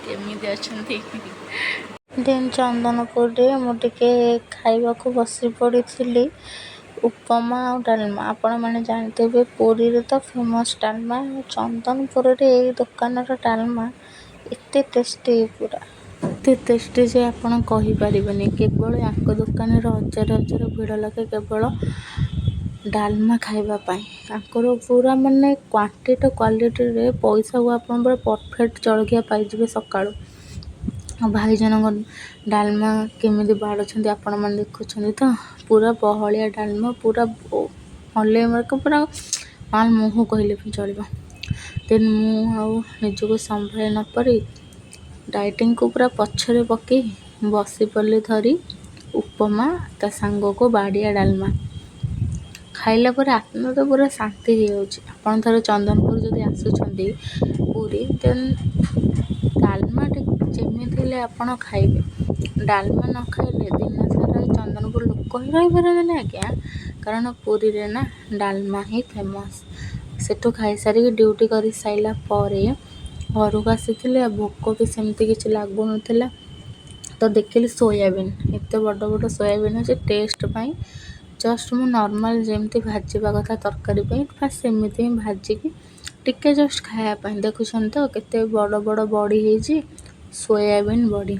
କେମିତି ଅଛନ୍ତି? ଦେନ୍ ଚନ୍ଦନପୁରରେ ମୁଁ ଟିକେ ଖାଇବାକୁ ବସି ପଡ଼ିଥିଲି ଉପମା ଆଉ ଡାଲମା। ଆପଣମାନେ ଜାଣିଥିବେ, ପୁରୀରେ ତ ଫେମସ୍ ଡାଲମା। ଚନ୍ଦନପୁରରେ ଏଇ ଦୋକାନର ଡାଲମା ଏତେ ଟେଷ୍ଟି, ପୁରା ଏତେ ଟେଷ୍ଟି ଯେ ଆପଣ କହିପାରିବେନି। କେବଳ ୟାଙ୍କ ଦୋକାନରେ ହଜାର ହଜାର ଭିଡ଼ ଲାଗେ କେବଳ ଡାଲମା ଖାଇବା ପାଇଁ। ୟାଙ୍କର ପୁରା ମାନେ କ୍ୱାଣ୍ଟିଟି, କ୍ୱାଲିଟିରେ ପଇସାକୁ ଆପଣ ପୁରା ପରଫେକ୍ଟ ଜଳଖିଆ ପାଇଯିବେ ସକାଳୁ। ଆଉ ଭାଇ ଜଣଙ୍କ ଡାଲମା କେମିତି ବାଢ଼ୁଛନ୍ତି, ଆପଣମାନେ ଦେଖୁଛନ୍ତି ତ? ପୁରା ବହଳିଆ ଡାଲମା, ପୁରା ମଲେଇ ମାର୍କ, ପୁରା ମାଲ ମୁହଁ କହିଲେ ବି ଚଳିବ। ଦେନ୍ ମୁଁ ଆଉ ନିଜକୁ ସମ୍ଭାଳି ନପାରି ଡାଇଟିଂକୁ ପୁରା ପଛରେ ପକେଇ ବସି ପଡ଼ିଲି ଧରି ଉପମା, ତା ସାଙ୍ଗକୁ ବାଡ଼ିଆ ଡାଲମା। ଖାଇଲା ପରେ ଆତ୍ମା ତ ପୁରା ଶାନ୍ତି ହେଇଯାଉଛି। ଆପଣ ଥରେ ଚନ୍ଦନପୁର ଯଦି ଆସୁଛନ୍ତି ପୁରୀ, ଦେନ୍ ଡାଲମା ଯେମିତି ହେଲେ ଆପଣ ଖାଇବେ। ଡାଲମା ନ ଖାଇଲେ ଦିନ ସାରା ଚନ୍ଦନପୁର ଲୋକ ହିଁ ରହିପାରିବେନି ଆଜ୍ଞା, କାରଣ ପୁରୀରେ ନା ଡାଲମା ହିଁ ଫେମସ୍। ସେଠୁ ଖାଇସାରିକି ଡ୍ୟୁଟି କରିସାରିଲା ପରେ ଘରକୁ ଆସିଥିଲି, ଆଉ ଭୋକ ବି ସେମିତି କିଛି ଲାଗୁନଥିଲା। ତ ଦେଖିଲି ସୋୟାବିନ୍, ଏତେ ବଡ଼ ବଡ଼ ସୋୟାବିନ୍ ଅଛି। ଟେଷ୍ଟ ପାଇଁ ଜଷ୍ଟ ମୁଁ ନର୍ମାଲ୍ ଯେମିତି ଭାଜିବା କଥା ତରକାରୀ ପାଇଁ, ବାସ୍ ସେମିତି ହିଁ ଭାଜିକି ଟିକେ ଜଷ୍ଟ ଖାଇବା ପାଇଁ। ଦେଖୁଛନ୍ତି ତ କେତେ ବଡ଼ ବଡ଼ ବଡ଼ି ହେଇଛି, ସୋୟାବିନ୍ ବଡ଼ି।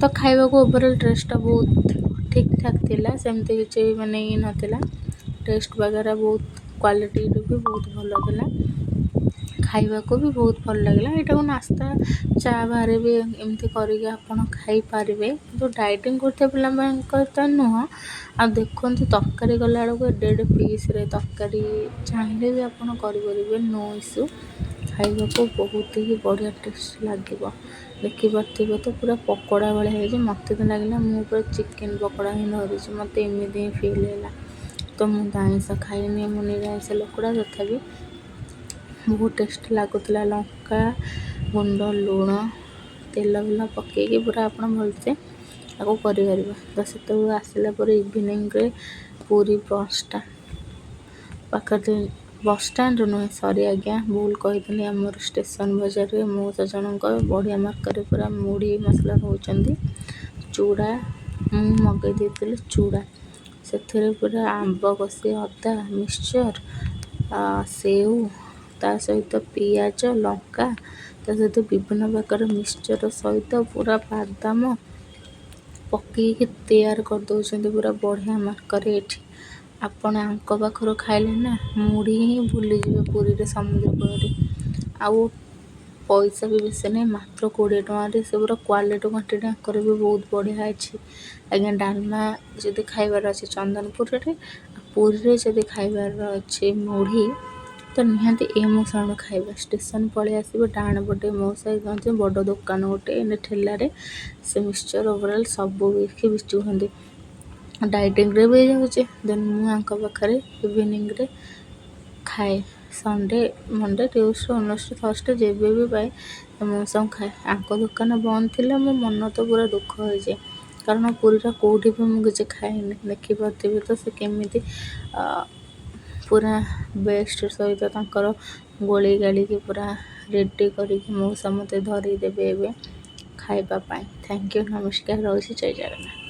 ତ ଖାଇବାକୁ ଓଭରଅଲ୍ ଟେଷ୍ଟଟା ବହୁତ ଠିକ୍ ଠାକ୍ ଥିଲା। ସେମିତି କିଛି ମାନେ ଇଏ ନଥିଲା। ଟେଷ୍ଟ ବଗେରା ବହୁତ, କ୍ୱାଲିଟିରେ ବି ବହୁତ ଭଲ ଥିଲା। ଖାଇବାକୁ ବି ବହୁତ ଭଲ ଲାଗିଲା। ଏଇଟାକୁ ନାସ୍ତା, ଚା ବାହାରେ ବି ଏମିତି କରିକି ଆପଣ ଖାଇପାରିବେ, କିନ୍ତୁ ଡାଇଟିଂ କରୁଥିବା ପିଲାମାନଙ୍କ ତ ନୁହଁ। ଆଉ ଦେଖନ୍ତୁ, ତରକାରୀ କଲାବେଳକୁ ଏଡ଼େ ଏଡ଼େ ପିସ୍ରେ ତରକାରୀ, ଚାହିଁଲେ ବି ଆପଣ କରିପାରିବେ, ନୋ ଇସ୍ୟୁ। ଖାଇବାକୁ ବହୁତ ହି ବଢ଼ିଆ ଟେଷ୍ଟ ଲାଗିବ। ଦେଖିପାରୁଥିବେ ତ, ପୁରା ପକୋଡ଼ା ଭଳିଆ ହେଇଛି। ମୋତେ ତ ଲାଗିଲା ମୁଁ ପୁରା ଚିକେନ୍ ପକୋଡ଼ା ହିଁ ଧରିଛି, ମୋତେ ଏମିତି ହିଁ ଫିଲ୍ ହେଲା। ତ ମୁଁ ତ ଆଇଁଷ ଖାଇନି, ମୁଁ ନିରାମିଷ ଲୋକଟା। ତଥାପି ବହୁତ ଟେଷ୍ଟ ଲାଗୁଥିଲା। ଲଙ୍କା ଗୁଣ୍ଡ, ଲୁଣ, ତେଲ ଫେଲ ପକାଇକି ପୁରା ଆପଣ ଭଲସେ ତାକୁ କରିପାରିବେ। ତ ସେତେବେଳକୁ ଆସିଲା ପରେ ଇଭିନିଂରେ ପୁରୀ ବସଷ୍ଟାଣ୍ଡ ପାଖରେ, ବସଷ୍ଟାଣ୍ଡ ନୁହେଁ, ସରି ଆଜ୍ଞା, ଭୁଲ କହିଦେଲି, ଆମର ଷ୍ଟେସନ ବଜାରରେ ମଉସା ଜଣଙ୍କ ବଢ଼ିଆ ମାର୍କରେ ପୁରା ମୁଢ଼ି ମସଲା ଦେଉଛନ୍ତି, ଚୁଡ଼ା। ମୁଁ ମଗାଇ ଦେଇଥିଲି ଚୁଡ଼ା। ସେଥିରେ ପୁରା ଆମ୍ବ କଷି ଅଦା, ମିକ୍ସଚର୍, ସେଉ, ତା ସହିତ ପିଆଜ, ଲଙ୍କା, ତା ସହିତ ବିଭିନ୍ନ ପ୍ରକାର ମିକ୍ସଚର୍ ସହିତ ପୁରା ବାଦାମ ପକେଇକି ତିଆରି କରିଦେଉଛନ୍ତି ପୁରା ବଢ଼ିଆ ମାର୍କରେ ଏଠି। ଆପଣ ୟାଙ୍କ ପାଖରୁ ଖାଇଲେ ନା ମୁଢ଼ି ହିଁ ଭୁଲିଯିବେ ପୁରୀରେ ସମୁଦ୍ର କୂଳରେ। ଆଉ ପଇସା ବି ବେଶୀ ନାହିଁ, ମାତ୍ର 20 ଟଙ୍କାରେ। ସେ ପୁରା କ୍ୱାଲିଟି, କ୍ୱାଣ୍ଟିଟି ୟାଙ୍କର ବି ବହୁତ ବଢ଼ିଆ ଅଛି ଆଜ୍ଞା। ଡାଲମା ଯଦି ଖାଇବାର ଅଛି ଚନ୍ଦନପୁରରେ, ପୁରୀରେ ଯଦି ଖାଇବାର ଅଛି ମୁଢ଼ି, ତ ନିହାତି ଏ ମଉସାଙ୍କଠୁ ଖାଇବେ। ଷ୍ଟେସନ ପଳେଇ ଆସିବେ, ଡାହାଣ ପଟେ ମଉସା କହନ୍ତି, ବଡ଼ ଦୋକାନ ଗୋଟେ ଏମିତି ଠେଲାରେ ସେ ମିକ୍ସଚର୍ ଓଭରଅଲ୍ ସବୁ ବିକୁଛନ୍ତି। ଡାଇଟିଂରେ ବି ଯାଉଛି। ଦେନ୍ ମୁଁ ୟାଙ୍କ ପାଖରେ ଇଭିନିଂରେ ଖାଏ। Sunday, Monday, Tuesday, Wednesday, Thursday ଯେବେ ବି ପାଏ ମଉସାଙ୍କୁ ଖାଏ। ୟାଙ୍କ ଦୋକାନ ବନ୍ଦ ଥିଲେ ମୋ ମନ ତ ପୁରା ଦୁଃଖ ହେଇଯାଏ, କାରଣ ପୁରୀର କେଉଁଠି ବି ମୁଁ କିଛି ଖାଏନି। ଦେଖିପାରୁଥିବେ ତ ସେ କେମିତି ପୁରା ବେଷ୍ଟ ସହିତ ତାଙ୍କର ଗୋଳେଇ ଗାଳିକି ପୁରା ରେଡ଼ି କରିକି ମଉସା ମୋତେ ଧରେଇଦେବେ ଏବେ ଖାଇବା ପାଇଁ। Thank you, ନମସ୍କାର, ରହୁଛି, ଜୟ ଜଗନ୍ନାଥ।